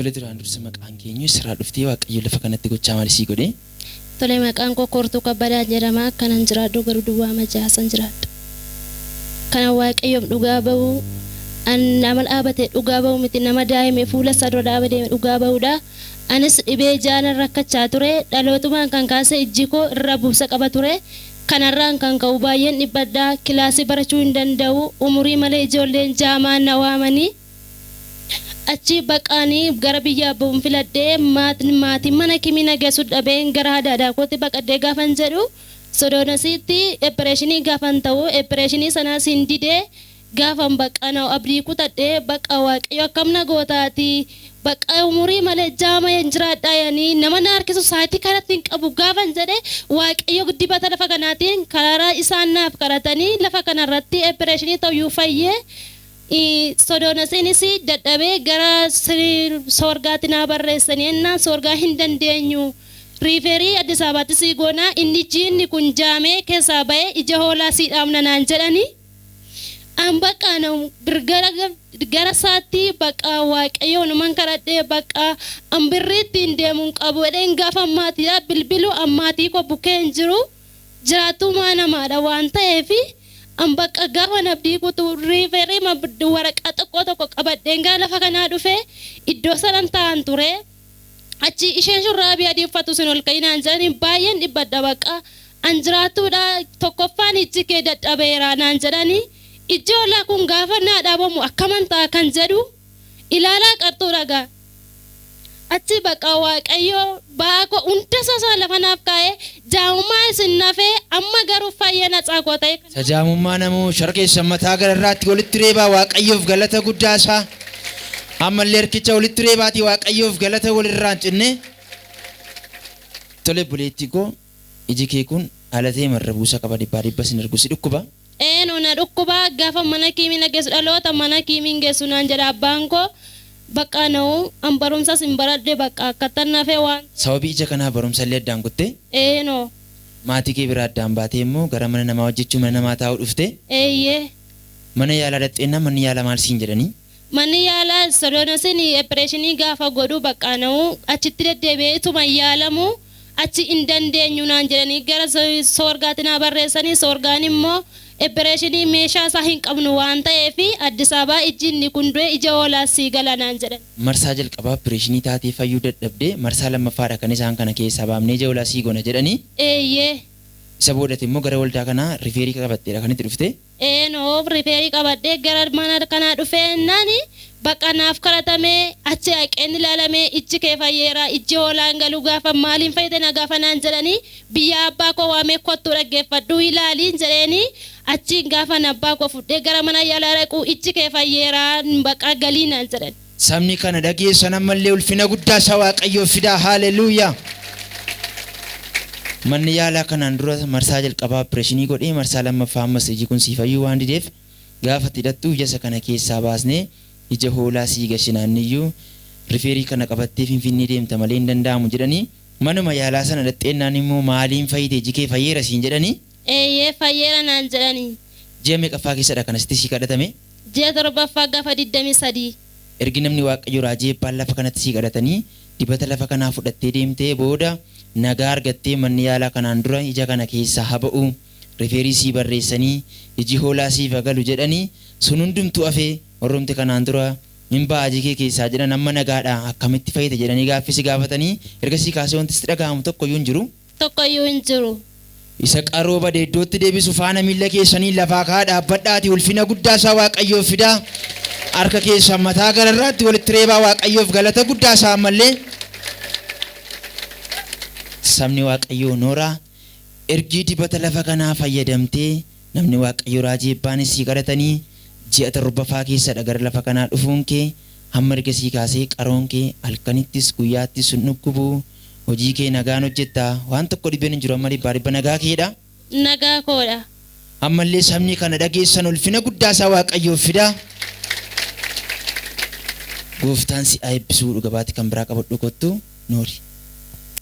Tole duraan dursa maqaan keenyu eessarraa dhuftee Waaqayyo lafa kanatti gochaa maali sii godhe? Tole maqaan koo Koortuu Kabbadaa jedhama. Kanan jiraadhu garuu duwwaa Majaasan jiraadha. Kanan Waaqayyoof dhugaa ba'u an nama dhaabate dhugaa ba'u miti nama daa'ime fuula isaa dura dhaabatee dhugaa ba'uudha. Anis dhibee ijaanan rakkachaa ture. Dhalootumaan kan kaase ijji koo irra buusa qaba ture. Kanarraan kan ka'u baay'een dhiphadha. Kilaasii barachuu hin danda'u. Umurii malee ijoolleen jaamaa na waamanii. Achi baqaanii gara biyya abboon filadhee maatiin mana kimii na geessu dhabeen gara hadaadaa kootti baqadhee gaafan jedhu Sodoonasiitti opereeshinii gaafan ta'u opereeshinii sanaas hin didee gaafan baqa abdii kutadhee baqa Waaqayyo akkam na gootaati baqa umurii malee jaama hin jiraadhaa yaanii nama na harkisu sa'aatii kanatti hin qabu gaafan jedhe Waaqayyo dibata lafa kanaatiin karaa isaan naaf kadhatanii lafa kanarratti opereeshinii ta'uyyuu fayyee. Sodoonasiinis dadhabee gara soorgaatti naa barreessanii ennaan soorgaa hin dandeenyu. Riiferii Addis Ababaatti sii goonaa inni jiinni kun jaamee keessaa ba'ee ija hoolaa sii dhaabna naan jedhanii. An baqa gara isaatti baqa Waaqayyo numan kadhadhee baqa an birriitti hin deemuun qabu jedheen gaafa maatiidhaa bilbilu an maatii koo bukkee hin jiru. Jiraattummaa namaadha waan ta'eef an bakka gaafa abdii kutuu riiferii waraqaa xiqqoo tokko qabadheen gara lafa kanaa dhufee iddoo sanan taa'an ture. Achi isheen shurraabii adii uffatu sun ol ka'inaan jedhanii baay'een dhibbadha baqa. An jiraattuudha tokkoffaan ijji kee dadhabeera naan jedhanii ijji hoolaa kun gaafa naa dhaabamu akkaman ta'a kan jedhu ilaalaa qarxuudha gaa. Achi baqa Waaqayyo ba'aa koo hunda isaa lafa naaf kaa'ee jaamummaa isin nafee amma garuu fayyee na tsaakoo ta'e. Sajaamummaa namoo sharkeessa mataa gararraatti walitti reebaa Waaqayyoof galata guddaa isaa. Ammallee harkicha walitti reebaatii Waaqayyoof galata walirraa hin cinne. Tole buleetti koo iji kee kun dhalatee marra buusa qaba dhibbaa dhibba sin argu si dhukkuba. Eenu na dhukkuba gaafa mana kiimii na geessu dhaloota mana kiimiin geessu naan jedha abbaan koo bakka na'u an barumsas hin baradhe bakka akkattan nafee waan. Sababii ija kanaa barumsa illee addaan kuttee Eeno. maatii kee biraa addaan baatee immoo gara mana namaa hojjechuu mana namaa taa'uu dhufte. Eeyyee. Mana yaalaa dhaqxeennaa manni yaalaa maal siin jedhanii? Manni yaalaa sodoonasiin opereeshinii gaafa godhu bakka na'u achitti deddeebi'ee ituma yaalamu achi hin dandeenyu naan jedhanii gara soorgaatti naa barreessanii soorgaan immoo opereeshinii meeshaa isaa hin qabnu waan ta'eef Addis Ababaa ijji inni kun du'e ija hoolaa sii gala naan jedhan. Marsaa jalqabaa opereeshinii taatee fayyuu dadhabdee marsaa lammaffaadha kan isaan kana keessaa baafnee ija hoolaa sii gona jedhanii. Eeyyee. Isa boodatti immoo gara waldaa kanaa rifeerii qabatteedha kan itti dhufte. Eenoo rifeerii qabadhee gara mana kanaa dhufee naani baqa naaf kadhatamee achi haqeen ilaalamee ijji kee fayyeera ijji hoolaan galuu gaafa maaliin fayyade na gaafa naan jedhanii biyya abbaa koo waamee kottuu dhaggeeffadhu ilaaliin jedheeni achi gaafa abbaa koo fudhee gara mana yaalaa dhaqu ijji kee fayyeera baqa galii naan jedhan. Sabni kana dhageessan ammallee ulfina guddaa isaa Waaqayyoof fidaa haaleluuyaa. Manni yaalaa kanaan dura marsaa jalqabaa opereeshinii godhee marsaa lammaffaa ammas iji kun sii fayyuu waan dideef gaafa hidhattu ija isa kana keessaa baasnee ija hoolaa sii gashinaanniyyuu rifeerii kana qabattee Finfinnee deemta malee hin danda'amu jedhanii manuma yaalaa sana dhaqxeennaan immoo maaliin fayyite iji kee fayyeera siin jedhanii. Eeyyee fayyeera naan jedhanii. Ji'a meeqaffaa keessadha kanasitti sii kadhatame? Ji'a torbaffaa gaafa 23. Ergi namni Waaqayyo raajii eebbaan lafa kanatti sii kadhatanii dibata lafa kanaa fudhattee deemtee booda nagaa argattee manni yaalaa kanaan dura ija kana keessaa haba'u rifeerii sii barreessanii iji hoolaa siif galu jedhanii sun hundumtuu hafee warroomti kanaan dura hin ba'a iji kee keessaa jedhan amma nagaadha akkamitti fayyite jedhanii gaaffii si gaafatanii erga sii kaasee wanti sitti dhaga'amu tokkoyyuu hin jiru. Tokkoyyuu hin jiru. Isa qaroo bade iddootti deebisu faana miilla keessanii lafaa ka'aa dhaabbadhaati ulfina guddaa isaa Waaqayyoof fidaa. Harka keessan mataa gararraatti walitti reebaa Waaqayyoof galata guddaa isaa ammallee. Sabni Waaqayyoo nooraa ergii dibata lafa kanaa fayyadamtee namni Waaqayyo raajii eebbaanis sii kadhatanii ji'a torbaffaa keessadha gara lafa kanaa dhufuun kee hamma erga sii kaasee qaroon kee halkanittis guyyaattis sun dhukkubu hojii kee nagaan hojjetta waan tokko dhibeen hin jiru amma dhibbaa dhibba nagaa keedha. Nagaa koodha. Ammallee sabni kana dhageessan ulfina guddaa isaa Waaqayyoof fidaa. Gooftaan si haa eebbisuu dhugabaati kan biraa qabadhu kottu noori.